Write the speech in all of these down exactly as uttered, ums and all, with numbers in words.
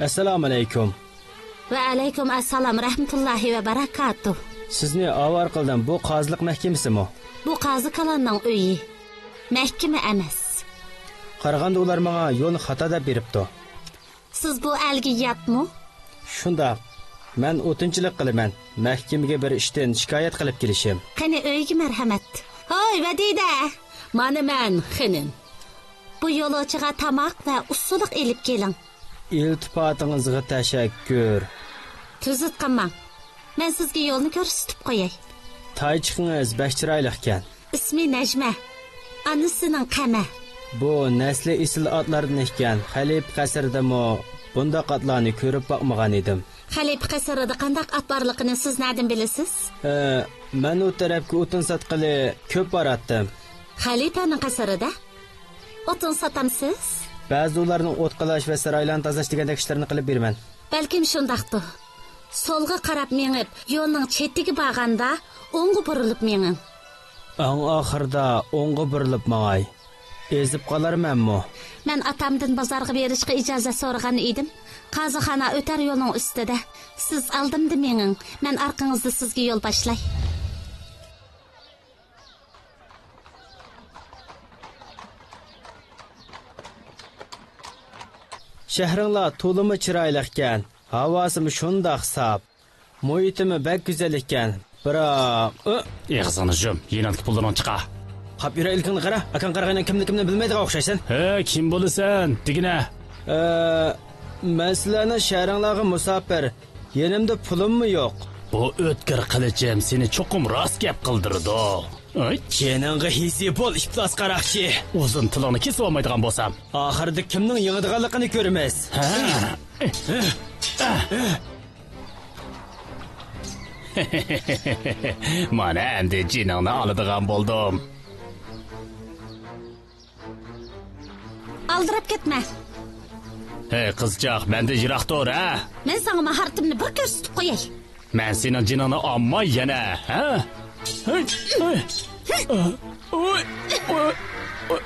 ئەسسالامۇئەلەيكۇم. ۋەئەلەيكۇم ئەسسالام رەھمەتۇللاھى ۋە بەرەكاتۇھ. سىزنى ئاۋارە قىلدىم، بۇ قازىلىق مەھكىمىسىمۇ؟ بۇ قازى كالاننىڭ ئۆيى. مەھكىمە ئەمەس. قارىغاندا ئۇلار ماڭا يولنى خاتا دەپ بېرىپتۇ. سىز بۇ ئەلگە ياتمۇ؟ شۇنداق. مەن ئوتۇنچىلىق قىلىمەن. مەھكىمىگە بېرىشتىن شىكايەت قىلىپ كېلىشىم. قېنى ئۆيگە مەرھەمەت. ھوي، ۋەدىدە! مانا مەن، خېنىم. بۇ يولۇچىغا تاماق ۋە ئۇسسۇلۇق ئېلىپ كېلىڭ. ئىلتىپاتىڭىزغا تەشەككۈر. تۈزۈت قىلماڭ. مەن سىزگە يولنى كۆرسىتىپ قوياي. تايچىقىڭىز بەك چىرايلىقكەن. ئىسمى نەجمە. ئانىسىنىڭ قەمە. بۇ نەسلى ئېسىل ئاتلاردىن ئىكەن. خەلىپە قەسرىدىمۇ بۇنداق ئاتلارنى كۆرۈپ باقمىغان ئىدىم. خەلىپە قەسرىدە قانداق ئات بارلىقىنى سىز نەدىن بىلىسىز؟ ئە، مەن ئۇ تەرەپكە ئوتۇن ساتقىلى كۆپ باراتتىم. خەلىپەنىڭ قەسرىدە؟ ئوتۇن ساتامسىز؟ بەزىدە ئۇلارنىڭ ئوت قالاش ۋە سارايلارنى تازىلاش دېگەندەك ئىشلارنى قىلىپ بېرىمەن. بەلكىم شۇنداقتۇ. سولغا قاراپ مېڭىپ، يولنىڭ چېتىگە بارغاندا، ئوڭغا بۇرۇلۇپ مېڭىڭ. ئەڭ ئاخىرىدا ئوڭغا بۇرۇلۇپ ماڭاي. ئېزىپ قالارمەنمۇ؟ مەن ئاتامدىن بازارغا بېرىشقا ئىجازەت سورىغان ئىدىم. قازىخانا ئۆتەر يولنىڭ ئۈستىدە. سىز ئالدىمدا مېڭىڭ، مەن ئارقىڭىزدا سىزگە يول باشلاي. شەھىرىڭلار تولىمۇ چىرايلىقكەن، ھاۋاسىمۇ شۇنداق ساپ، مۇھىتىمۇ بەك گۈزەل ئىكەن. بىراق، ئۇ، ئېغىزىڭنى يۇم، يېنىڭدىكى پۇللىرىڭنى چىقار. قاپ يۈرە، ئىلكىڭنى قارا، ئاكاڭ قارىغاينىڭ كىملىكىمنى بىلمەيدىغان ئوخشايسەن. ھە، كىم بولىسەن؟ دېگىنە. ئە، مەن سىلەرنىڭ شەھىرىڭلارغا مۇساپىر. يېنىمدا پۇلۇممۇ يوق. بۇ ئۆتكۈر قىلىچىم سېنى چوقۇم راست گەپ قىلدۇرىدۇ. ئاي. جېنىڭغا ھېزى بول، ئىپلاس قاراقچى. ئۇزۇن تىلىڭنى كېسىۋالمايدىغان بولسام. ئاخىرىدا كىمنىڭ يېڭىدىغانلىقىنى كۆرىمىز. ھە. مانا ئەمدى جېنىڭنى ئالىدىغان بولدۇم. ئالدىراپ كەتمە. ھەي، قىزچاق، مەندىن يىراق تۇر، ھە؟ مەن ساڭا ماھارىتىمنى بىر كۆرسىتىپ قوياي. مەن سېنىڭ جېنىڭنى ئالماي يەنە، ھە؟ ھەي، ھەي. ئوي، ئوي، ئوي،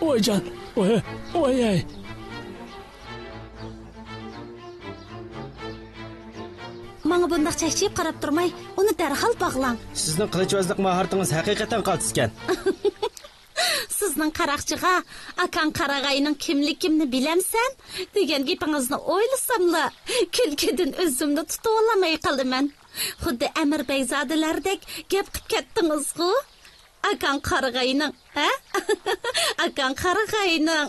ئوي جان، ئوي، ئوي، ئەي. ماڭا بۇنداق چەكچىيىپ قاراپ تۇرماي، ئۇنى دەرھال باغلاڭ. سىزنىڭ قىلىچۋازلىق ماھارىتىڭىز ھەقىقەتەن قالتىس ئىكەن. سىزنىڭ قاراقچىغا «ئاكاڭ قارىغاينىڭ كىملىكىمنى بىلەمسەن؟» دېگەن گېپىڭىزنى ئويلىساملا، كۈلكىدىن ئۆزۈمنى تۇتۇۋالالماي قالىمەن. خۇددى ئەمىر بەگزادىلەردەك گەپ قىپ كەتتىڭىزغۇ. «ئاكاڭ قارىغاينىڭ، ھە؟ ئاكاڭ قارىغاينىڭ.»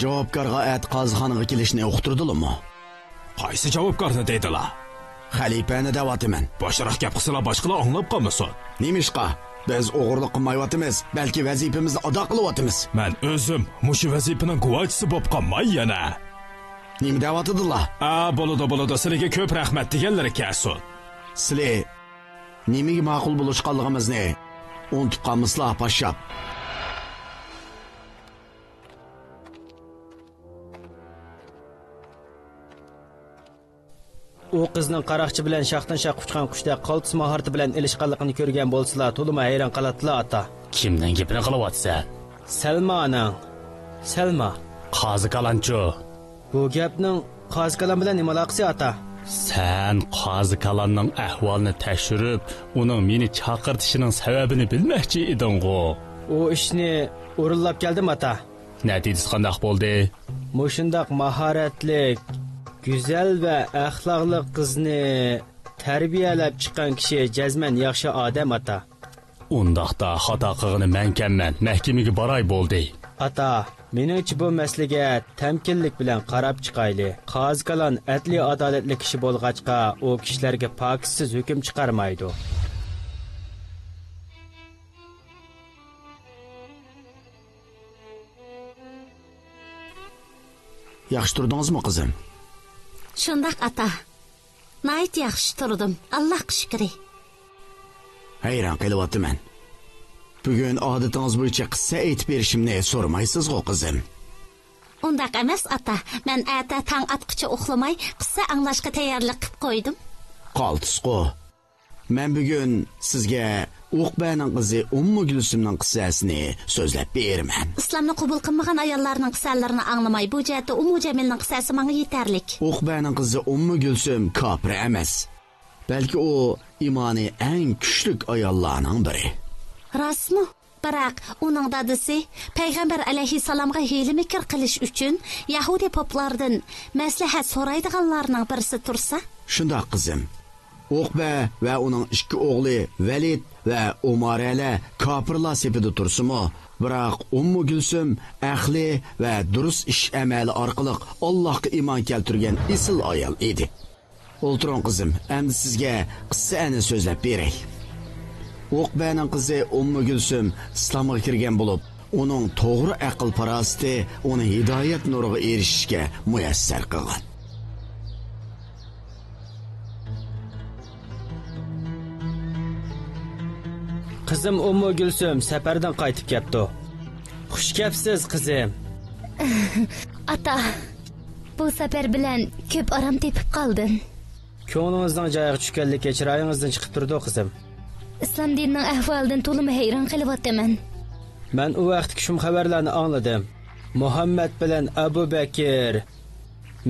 جاۋابكارغا ئەتە قازىخانىغا كېلىشنى ئۇقتۇردىلىمۇ؟ قايسى جاۋابكارنى دەيدىلا؟ خەلىپەنى دەۋاتىمەن. باشراق گەپ قىلسىلا، باشقىلار ئاڭلاپ قالمىسۇن. نېمىشقا؟ بىز ئوغرىلىق قىلمايۋاتىمىز، بەلكى ۋەزىپىمىزنى ئادا قىلىۋاتىمىز. مەن ئۆزۈم مۇشۇ ۋەزىپىنىڭ گۇۋاھچىسى بولۇپ قالماي يەنە. نېمە دەۋاتىدىلا؟ ئا، بولىدۇ، بولىدۇ، سىلىگە كۆپ رەھمەت دېگەنلىرى كەلسۇن. سىلى نېمىگە ماقۇل بولۇشقانلىقىمىزنى ئۇنتۇپ قالمىسىلا، پاششاپ. ئۇ قىزنىڭ قاراقچى بىلەن شاختىن شاخقا ئۇچقان قۇشتەك قالتىس ماھارىتى بىلەن ئېلىشقانلىقىنى كۆرگەن بولسىلا، تولىمۇ ھەيران قالاتتىلا، ئاتا. كىمنىڭ گېپىنى قىلىۋاتىسەن؟ سەلمانىڭ. سەلما. قازى كالانچۇ؟ بۇ گەپنىڭ قازى كالان بىلەن نېمە ئالاقىسى، ئاتا؟ سەن قازى كالاننىڭ ئەھۋالىنى تەكشۈرۈپ، ئۇنىڭ مېنى چاقىرتىشىنىڭ سەۋەبىنى بىلمەكچى ئىدىڭغۇ؟ ئۇ ئىشنى ئورۇنلاپ كەلدىم، ئاتا. نەتىجىسى قانداق بولدى؟ مۇشۇنداق ماھارەتلىك، گۈزەل ۋە ئەخلاقلىق قىزنى تەربىيەلەپ چىققان كىشى جەزمەن ياخشى ئادەم، ئاتا. ئۇنداقتا خاتا قىلغىنى مەنكەنمەن، مەھكىمىگە باراي بولدى. ئاتا، مېنىڭچە بۇ مەسىلىگە تەمكىنلىك بىلەن قاراپ چىقايلى. قازى كالان ئەدلىي ئادالەتلىك كىشى بولغاچقا، ئۇ كىشىلەرگە پاكىتسىز ھۆكۈم چىقارمايدۇ. ياخشى تۇردىڭىزمۇ، قىزىم؟ شۇنداق، ئاتا. ناھايىتى ياخشى تۇردۇم، ئاللاھقا شۈكرى. ھەيران قېلىۋاتىمەن. بۈگۈن ئادىتىڭىز بويىچە قىسسە ئېيتىپ بېرىشىمنى سورىمايسىزغۇ، قىزىم؟ ئۇنداق ئەمەس، ئاتا. مەن ئەتە تاڭ ئاتقۇچە ئۇخلىماي، قىسسە ئاڭلاشقا تەييارلىق قىپ قويدۇم. قالتىسقۇ. مەن بۈگۈن سىزگە ئۇقبەنىڭ قىزى ئۇممۇ گۈلسۈمنىڭ قىسسەسىنى سۆزلەپ بېرىمەن. ئىسلامنى قوبۇل قىلمىغان ئاياللارنىڭ قىسسەلىرىنى ئاڭلىماي، بۇ جەھەتتە ئۇممۇ جەمىلنىڭ قىسسەسى ماڭا يېتەرلىك. ئۇقبەنىڭ قىزى ئۇممۇ گۈلسۈم كاپىر ئەمەس. بەلكى ئۇ ئىمانى ئەڭ كۈچلۈك ئاياللارنىڭ بىرى. راستمۇ؟ بىراق، ئۇنىڭ دادىسى پەيغەمبەر ئەلەيھىسسالامغا ھىيلە-مىكىر قىلىش ئۈچۈن يەھۇدىي پوپلاردىن مەسلىھەت سورايدىغانلارنىڭ بىرسى تۇرسا؟ شۇنداق، قىزىم. ئۇقبە ۋە ئۇنىڭ ئىككى ئوغلى ۋەلىد ۋە ئۇمارەلەر كاپىرلار سېپىدە تۇرسىمۇ، بىراق ئۇممۇ گۈلسۈم ئەقلى ۋە دۇرۇس ئىش-ئەمەلى ئارقىلىق ئاللاھقا ئىمان كەلتۈرگەن ئېسىل ئايال ئىدى. ئولتۇرۇڭ، قىزىم، ئەمدى سىزگە قىسسەنى سۆزلەپ بېرەي. ئۇقبەنىڭ قىزى ئۇممۇ گۈلسۈم ئىسلامغا كىرگەن بولۇپ، ئۇنىڭ توغرا ئەقىل-پاراسىتى ئۇنى ھىدايەت نۇرىغا ئېرىشىشكە مۇيەسسەر قىلغان. قىزىم ئۇممۇ گۈلسۈم سەپەردىن قايتىپ كەپتۇ. خۇش كەپسىز، قىزىم. ئاتا، بۇ سەپەر بىلەن كۆپ ئارام تېپىپ قالدىم. كۆڭلىڭىزنىڭ جايىغا چۈشكەنلىكى چىرايىڭىزدىن چىقىپ تۇرىدۇ، قىزىم. ئىسلام دىنىنىڭ ئەھۋالىدىن تولىمۇ ھەيران قېلىۋاتىمەن. مەن ئۇ ۋاقىتتىكى شۇم خەۋەرلەرنى ئاڭلىدىم. مۇھەممەد بىلەن ئەبۇ بەكىر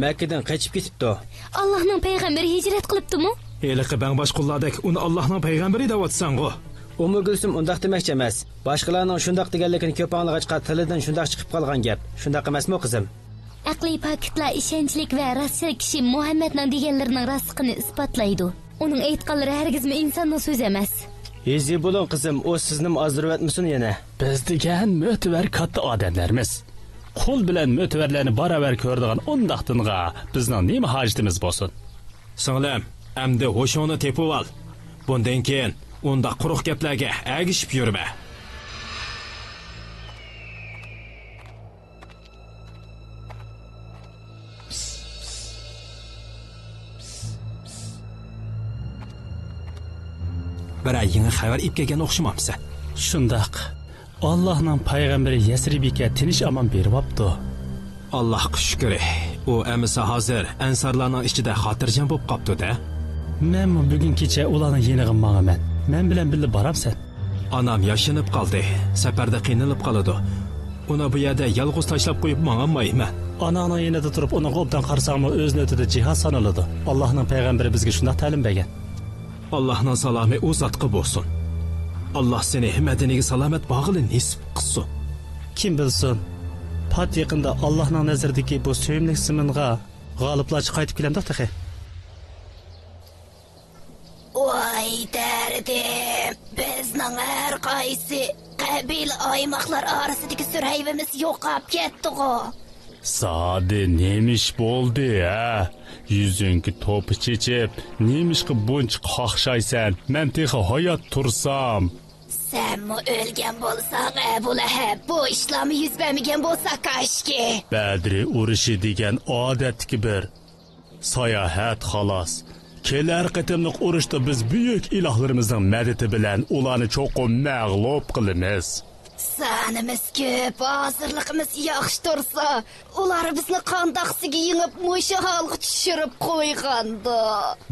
مەككىدىن قېچىپ كېتىپتۇ. ئاللاھنىڭ پەيغەمبىرى ھىجرەت قىلىپتۇمۇ؟ ھېلىقى بەڭباش قۇللاردەك ئۇنى ئاللاھنىڭ پەيغەمبىرى دەۋاتىسەنغۇ؟ ئۇممۇ گۈلسۈم ئۇنداق دېمەكچى ئەمەس. باشقىلارنىڭ شۇنداق دېگەنلىكىنى كۆپ ئاڭلىغاچقا تىلىدىن شۇنداق چىقىپ قالغان گەپ. شۇنداق ئەمەسمۇ، قىزىم؟ ئەقلىي پاكىتلار ئىشەنچلىك ۋە راستچىل كىشى مۇھەممەدنىڭ دېگەنلىرىنىڭ راستلىقىنى ئىسپاتلايدۇ. ئۇنىڭ ئېيتقانلىرى ھەرگىزمۇ ئىنساننىڭ سۆزى ئەمەس. ھېزى بولۇڭ، قىزىم، ئۇ سىزنىمۇ ئازدۇرۇۋەتمىسۇن يەنە. بىز دېگەن مۆتىۋەر كاتتا ئادەملەرمىز. قۇل بىلەن مۆتىۋەرلەرنى باراۋەر كۆرىدىغان ئۇنداق دىنغا بىزنىڭ نېمە ھاجىتىمىز بولسۇن؟ سىڭلىم، ئەمدى ھوشۇڭنى تېپىۋال. بۇندىن كېيىن ئۇنداق قۇرۇق گەپلەرگە ئەگىشىپ يۈرمە. بىرەر يېڭى خەۋەر ئېلىپ كەلگەن ئوخشىمامسەن؟ شۇنداق. ئاللاھنىڭ پەيغەمبىرى يەسرىبكە تىنچ-ئامان بېرىۋاپتۇ. ئاللاھقا شۈكرى، ئۇ ئەمىسە ھازىر ئەنسارلارنىڭ ئىچىدە خاتىرجەم بولۇپ قاپتۇ-دە. مەنمۇ بۈگۈن كېچە ئۇلارنىڭ يېنىغا ماڭىمەن. مەن بىلەن بىللە بارامسەن؟ ئانام ياشىنىپ قالدى. سەپەردە قىينىلىپ قالىدۇ. ئۇنى بۇ يەردە يالغۇز تاشلاپ قويۇپ ماڭالمايمەن. ئاناڭنىڭ يېنىدا تۇرۇپ ئۇنىڭغا ئوبدان قارىساڭمۇ ئۆز نۆۋىتىدە جىھاد سانىلىدۇ. ئاللاھنىڭ پەيغەمبىرى بىزگە شۇنداق تەلىم بەرگەن. ئاللاھنىڭ سالامى ئۇ زاتقا بولسۇن. ئاللاھ سېنى مەدىنىگە سالامەت بارغىلى نېسىپ قىلسۇن. كىم بىلسۇن، پات يېقىندا ئاللاھنىڭ نەزىرىدىكى بۇ سۆيۈملۈك زېمىنغا غالىبلارچە قايتىپ كېلەمدۇق تېخى. ۋاي دەردىم! بىزنىڭ ھەر قايسى قەبىلە ئايماقلار ئارىسىدىكى سۈرەيۋىمىز يوقاپ كەتتىغۇ! زادى نېمە ئىش بولدى، ھە؟ يۈزۈڭگە توپا چېچىپ، نېمىشقا بۇنچە قاقشايسەن؟ مەن تېخى ھايات تۇرسام. سەنمۇ ئۆلگەن بولساڭ، ئەبۇ لەھەب، بۇ ئىشلارمۇ يۈز بەرمىگەن بولسا كاشكى. بەدرى ئۇرۇشى دېگەن ئادەتتىكى بىر ساياھەت، خالاس. كېلەر قېتىملىق ئۇرۇشتا بىز بۈيۈك ئىلاھلىرىمىزنىڭ مەدىتى بىلەن ئۇلارنى چوقۇم مەغلۇپ قىلىمىز. سانىمىز كۆپ، ھازىرلىقىمىز ياخشى تۇرسا، ئۇلار بىزنى قانداقسىگە يېڭىپ، مۇشۇ ھالغا چۈشۈرۈپ قويغاندۇ.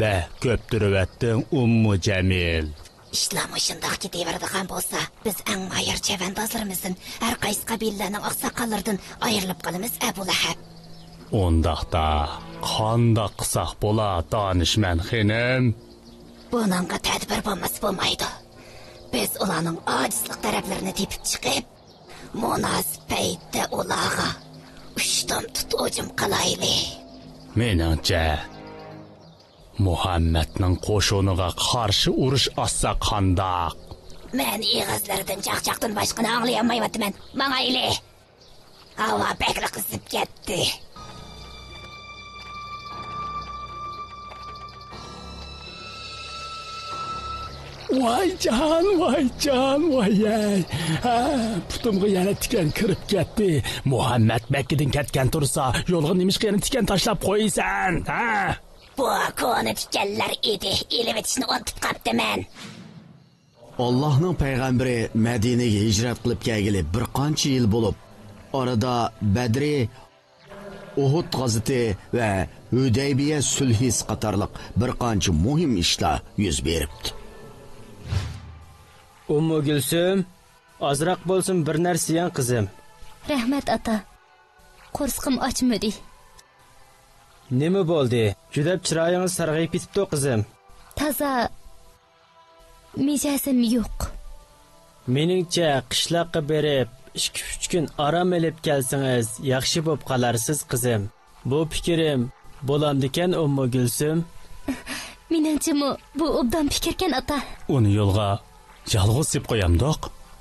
بەك كۆپ تۇرۇۋەتتىڭ، ئۇممۇ جەمىل. ئىشلار مۇشۇنداق كېتىۋېرىدىغان بولسا، بىز ئەڭ ماھىر چەۋەندازلىرىمىزدىن، ھەر قايسى قەبىلىلەرنىڭ ئاقساقاللىرىدىن ئايرىلىپ قالىمىز، ئەبۇ لەھەب. ئۇنداقتا قانداق قىلساق بولا، دانىشمەن خېنىم؟ بۇنىڭغا تەدبىر بولمىسا بولمايدۇ. بىز ئۇلارنىڭ ئاجىزلىق تەرەپلىرىنى تېپىپ چىقىپ، مۇناسىپ پەيتتە ئۇلارغا ئۇشتۇمتۇت ھۇجۇم قىلايلى. مېنىڭچە، مۇھەممەدنىڭ قوشۇنىغا قارشى ئۇرۇش ئاچسا قانداق؟ مەن ئېغىزلىرىدىن چاقچاقتىن باشقىنى ئاڭلىيالمايۋاتىمەن. ماڭايلى! ھاۋا بەكلا قىزىپ كەتتى. ۋايجان، ۋايجان، ۋايەي! ھە، پۇتۇمغا يەنە تىكەن كىرىپ كەتتى. مۇھەممەد مەككىدىن كەتكەن تۇرسا، يولغا نېمىشقا يەنە تىكەن تاشلاپ قويىسەن، ھە؟ بۇ كونا تىكەنلەر ئىدى، ئېلىۋېتىشنى ئۇنتۇپ قاپتىمەن. ئاللاھنىڭ پەيغەمبىرى مەدىنىگە ھىجرەت قىلىپ كەلگىلى بىر قانچە يىل بولۇپ، ئارىدا بەدرى، ئۇھۇد غازىتى ۋە ھۈدەيبىيە سۈلھىسى قاتارلىق بىر قانچە مۇھىم ئىشلار يۈز بېرىپتۇ. ئۇممۇ گۈلسۈم، ئازراق بولسۇن بىر نەرسە يەڭ، قىزىم. رەھمەت، ئاتا. قورسىقىم ئاچمىدى. نېمە بولدى؟ جۈدەپ چىرايىڭىز سارغىيىپ كېتىپتۇ، قىزىم. تازا مىجەزىم يوق. مېنىڭچە، قىشلاققا بېرىپ، ئىككى-ئۈچ كۈن ئارام ئېلىپ كەلسىڭىز، ياخشى بولۇپ قالارسىز، قىزىم. بۇ پىكرىم بولامدىكەن، ئۇممۇ گۈلسۈم؟ مېنىڭچىمۇ، بۇ ئوبدان پىكىركەن، ئاتا. ئۇنى يولغا يالغۇز سېلىپ قويامدۇق؟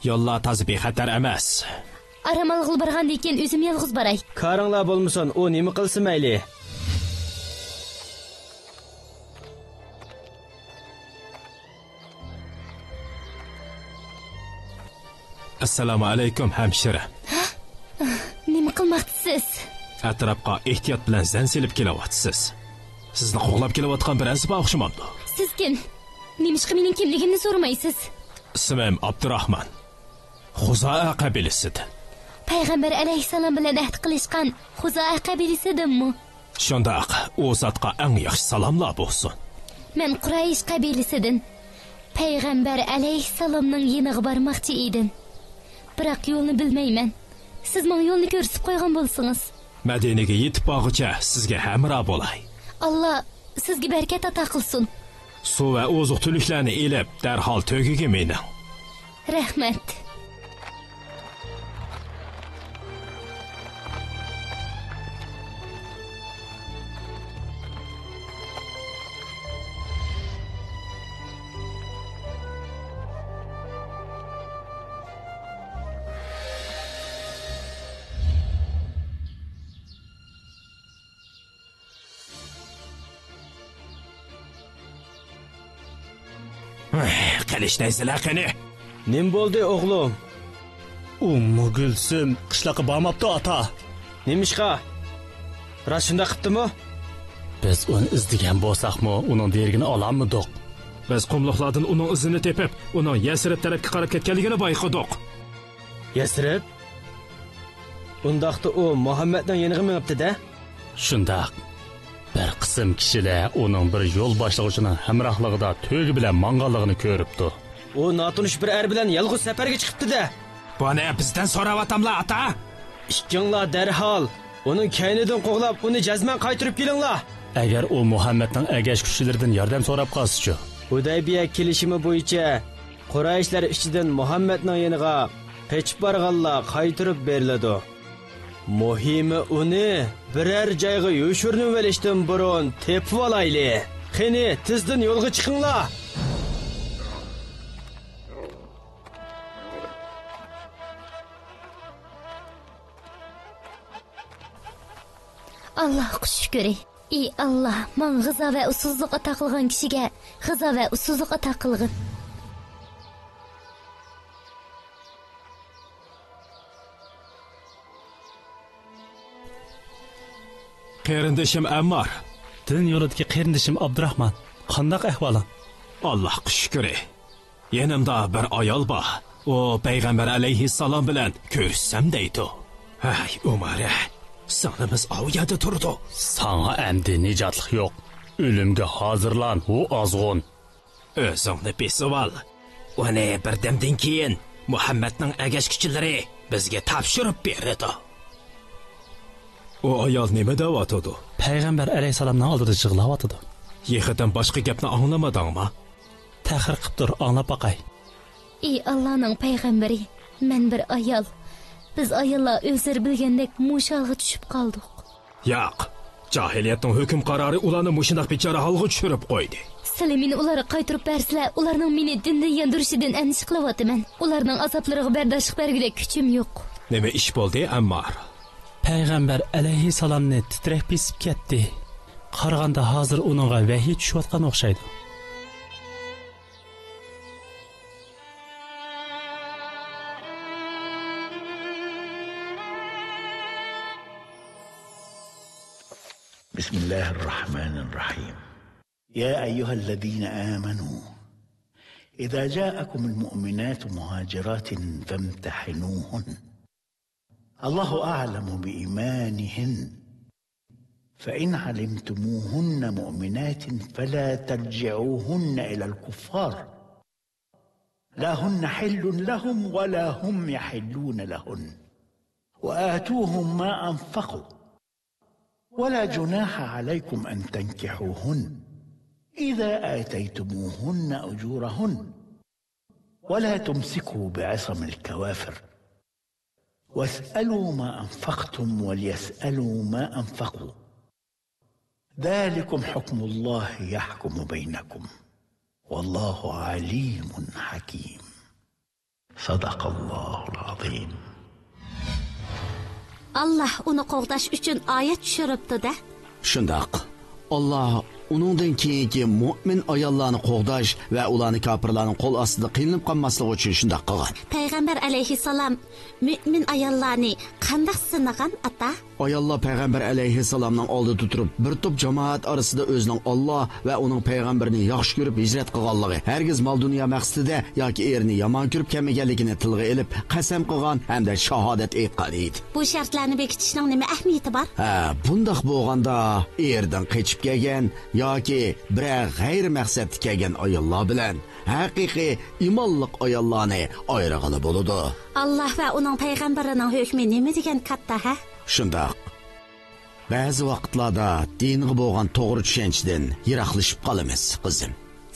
يوللار تازا بىخەتەر ئەمەس. ئارام ئالغىلى بارغاندىن كېيىن ئۆزۈم يالغۇز باراي. كارىڭلار بولمىسۇن، ئۇ نېمە قىلسا مەيلى. ئەسسالامۇ ئەلەيكۇم، ھەمشىرە. نېمە قىلماقچىسىز؟ ئەتراپقا ئېھتىيات بىلەن زەن سېلىپ كېلىۋاتىسىز. سىزنى قوغلاپ كېلىۋاتقان بىرەرسى بار ئوخشىمامدۇ؟ سىز كىم؟ نېمىشقا مېنىڭ كىملىكىمنى سورىمايسىز؟ ئىسمىم ئابدۇراخمان. خۇزائە قەبىلىسىدىن. پەيغەمبەر ئەلەيھىسسالام بىلەن ئەھدى قىلىشقان خۇزائە قەبىلىسىدىنمۇ؟ شۇنداق، ئۇ زاتقا ئەڭ ياخشى سالاملار بولسۇن. مەن قۇرەيش قەبىلىسىدىن. پەيغەمبەر ئەلەيھىسسالامنىڭ يېنىغا بارماقچى ئىدىم. بىراق يولنى بىلمەيمەن. سىز ماڭا يولنى كۆرسىتىپ قويغان بولسىڭىز. مەدىنىگە يېتىپ بارغۇچە سىزگە ھەمراھ بولاي. ئاللا سىزگە بەرىكەت ئاتا قىلسۇن. سۇ ۋە ئوزۇق-تۈلۈكلەرنى ئېلىپ، دەرھال تۆگىگە مېنىڭ. رەھمەت. قىلىچ نەيزىلەر قېنى؟ نېمە بولدى، ئوغلۇم؟ ئۇممۇ گۈلسۈم قىشلاققا بارماپتۇ، ئاتا. نېمىشقا؟ راست شۇنداق قىپتىمۇ؟ بىز ئۇنى ئىزدىگەن بولساقمۇ، ئۇنىڭ دېرىكىنى ئالالمىدۇق. بىز قۇملۇقلاردىن ئۇنىڭ ئىزىنى تېپىپ، ئۇنىڭ يەسرىب تەرەپكە قاراپ كەتكەنلىكىنى بايقىدۇق. يەسرىب؟ ئۇنداقتا ئۇ مۇھەممەدنىڭ يېنىغا مېڭىپتۇ-دە؟ شۇنداق. بىر قىسىم كىشىلەر ئۇنىڭ بىر يول باشلىغۇچىنىڭ ھەمراھلىقىدا تۆگە بىلەن ماڭغانلىقىنى كۆرۈپتۇ. ئۇ ناتونۇش بىر ئەر بىلەن يالغۇز سەپەرگە چىقىپتۇ-دە. بۇنى بىزدىن سوراۋاتاملا، ئاتا؟ ئىككىڭلار دەرھال ئۇنىڭ كەينىدىن قوغلاپ، ئۇنى جەزمەن قايتۇرۇپ كېلىڭلار. ئەگەر ئۇ مۇھەممەدنىڭ ئەگەشكۈچىلىرىدىن ياردەم سوراپ قالسىچۇ؟ ھۇدەيبىيە كېلىشىمى بويىچە قۇرەيشلەر ئىچىدىن مۇھەممەدنىڭ يېنىغا قېچىپ بارغانلار قايتۇرۇپ بېرىلىدۇ. مۇھىمى ئۇنى بىرەر جايغا يوشۇرۇنۇۋېلىشتىن بۇرۇن تېپىۋالايلى. قېنى، تېزدىن يولغا چىقىڭلار! ئاللاھقا شۈكرى. ئى ئاللا، ماڭا غىزا ۋە ئۇسسۇزلۇق ئاتا قىلغان كىشىگە غىزا ۋە ئۇسسۇزلۇق ئاتا قىلغىن. قېرىندىشىم ئەممار. دىن يولىدىكى قېرىندىشىم ئابدۇراخمان. قانداق ئەھۋالىڭ؟ ئاللاھقا شۈكرى. يېنىمدا بىر ئايال بار. ئۇ پەيغەمبەر ئەلەيھىسسالام بىلەن كۆرۈشسەم دەيدۇ. ھەي، ئۇمارە، سىڭلىمىز ئاۋۇ يەردە تۇرىدۇ. ساڭا ئەمدى نىجاتلىق يوق. ئۆلۈمگە ھازىرلان، ئۇ ئازغۇن. ئۆزۈڭنى بېسىۋال. ئۇنى بىردەمدىن كېيىن مۇھەممەدنىڭ ئەگەشكۈچىلىرى بىزگە تاپشۇرۇپ بېرىدۇ. ئۇ ئايال نېمە دەۋاتىدۇ؟ پەيغەمبەر ئەلەيھىسسالامنىڭ ئالدىدا يىغلاۋاتىدۇ. يېخىدىن باشقا گەپنى ئاڭلىمىدىڭمۇ؟ تەخىر قىپ تۇر، ئاڭلاپ باقاي. ئى ئاللانىڭ پەيغەمبىرى، مەن بىر ئايال. بىز ئاياللار ئۆزلىرى بىلگەندەك مۇشۇ ھالغا چۈشۈپ قالدۇق. ياق، جاھىلىيەتنىڭ ھۆكۈم قارارى ئۇلارنى مۇشۇنداق بىچارە ھالغا چۈشۈرۈپ قويدى. سىلى مېنى ئۇلارغا قايتۇرۇپ بەرسىلە، ئۇلارنىڭ مېنى دىندىن ياندۇرۇشىدىن ئەندىشە قىلىۋاتىمەن. ئۇلارنىڭ ئازابلىرىغا بەرداشلىق بەرگۈدەك كۈچۈم يوق. نېمە ئىش بولدى، ئەممار؟ پەيغەمبەر ئەلەيھىسسالامنى تىترەك بېسىپ كەتتى. قارىغاندا ھازىر ئۇنىڭغا ۋەھىي چۈشۈۋاتقان ئوخشايدۇ. بسم الله الرحمن الرحيم. يا أيها الذين آمنوا إذا جاءكم المؤمنات مهاجرات فامتحنوهن. الله أعلم بإيمانهن. فإن علمتموهن مؤمنات فلا ترجعوهن إلى الكفار. لا هن حل لهم ولا هم يحلون لهن. وآتوهم ما أنفقوا. ولا جناح عليكم أن تنكحوهن إذا آتيتموهن أجورهن. ولا تمسكوا بعصم الكوافر. واسألوا ما أنفقتم وليسألوا ما أنفقوا. ذلكم حكم الله يحكم بينكم. والله عليم حكيم. صدق الله العظيم. ئاللاھ ئۇنى قوغداش ئۈچۈن ئايەت چۈشۈرۈپتۇ-دە. شۇنداق. ئاللاھ ئۇنىڭدىن كېيىنكى مۆمىن ئاياللارنى قوغداش ۋە ئۇلارنى كاپىرلارنىڭ قول ئاستىدا قىينىلىپ قالماسلىقى ئۈچۈن شۇنداق قىلغان. پەيغەمبەر ئەلەيھىسسالام مۆمىن ئاياللارنى قانداق سىنىغان، ئاتا؟ ئاياللار پەيغەمبەر ئەلەيھىسسالامنىڭ ئالدىدا تۇرۇپ، بىر توپ جامائەت ئارىسىدا ئۆزىنىڭ ئاللاھ ۋە ئۇنىڭ پەيغەمبىرىنى ياخشى كۆرۈپ ھىجرەت قىلغانلىقى، ھەرگىز مال-دۇنيا مەقسىتىدە ياكى ئېرىنى يامان كۆرۈپ كەلمىگەنلىكىنى تىلغا ئېلىپ، قەسەم قىلغان ھەمدە شاھادەت ئېيتقان ئىدى. بۇ شەرتلەرنى بېكىتىشنىڭ نېمە ئەھمىيىتى بار؟ ھە، بۇنداق بولغاندا، ئېرىدىن قېچىپ كەلگەن ياكى بىرەر غەيرىي مەقسەتتە كەلگەن ئاياللار بىلەن ھەقىقىي ئىمانلىق ئاياللارنى ئايرىغىلى بولىدۇ. ئاللاھ ۋە ئۇنىڭ پەيغەمبىرىنىڭ ھۆكمى نېمە دېگەن كاتتا، ھە؟ شۇنداق. بەزى ۋاقىتلاردا دىنغا بولغان توغرا چۈشەنچىدىن يىراقلىشىپ قالىمىز، قىزىم.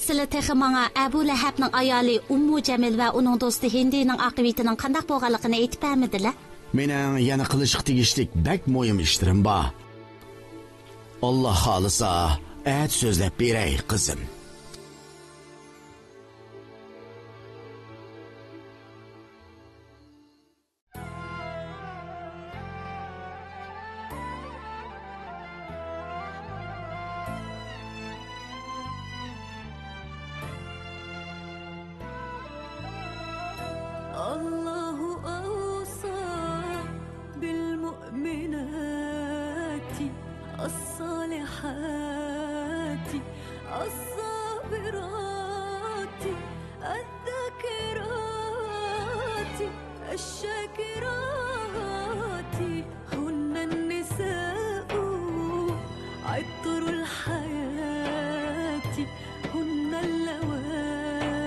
سىلە تېخى ماڭا ئەبۇ لەھەبنىڭ ئايالى ئۇممۇ جەمىل ۋە ئۇنىڭ دوستى ھىندىنىڭ ئاقىۋىتىنىڭ قانداق بولغانلىقىنى ئېيتىپ بەرمىدىلە. مېنىڭ يەنە قىلىشقا تېگىشلىك بەك مۇھىم ئىشلىرىم بار. ئاللاھ خالىسا، ئەتە سۆزلەپ بېرەي، قىزىم. الله أوصى بالمؤمنات الصالحات الصابرات الذاكرات الشاكرات هن النساء عطر الحياة هن اللواتي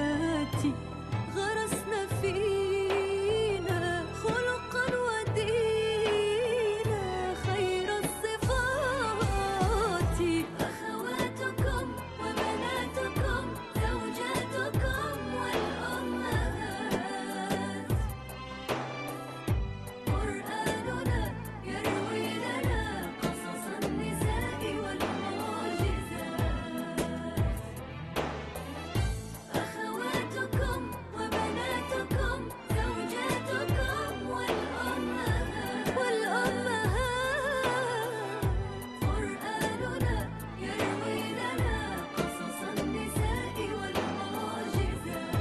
غرسن فينا خلقا ودينا خير الصفات أخواتكم وبناتكم زوجاتكم والأمهات قرآننا يروي لنا قصص النساء والمعجزات أخواتكم وبناتكم زوجاتكم والأمهات والأمهات قرآننا يروي لنا قصص النساء والمعجزات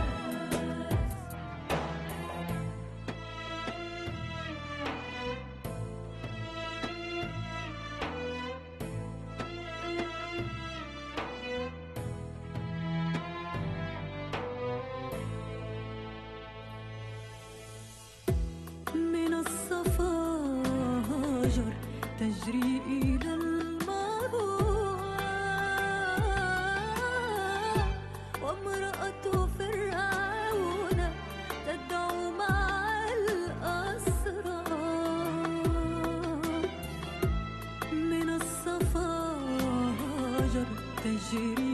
من الصفاجر تجري إلى المروى وامرأة فرعون تدعو مع الأسرى من الصفاجر تجري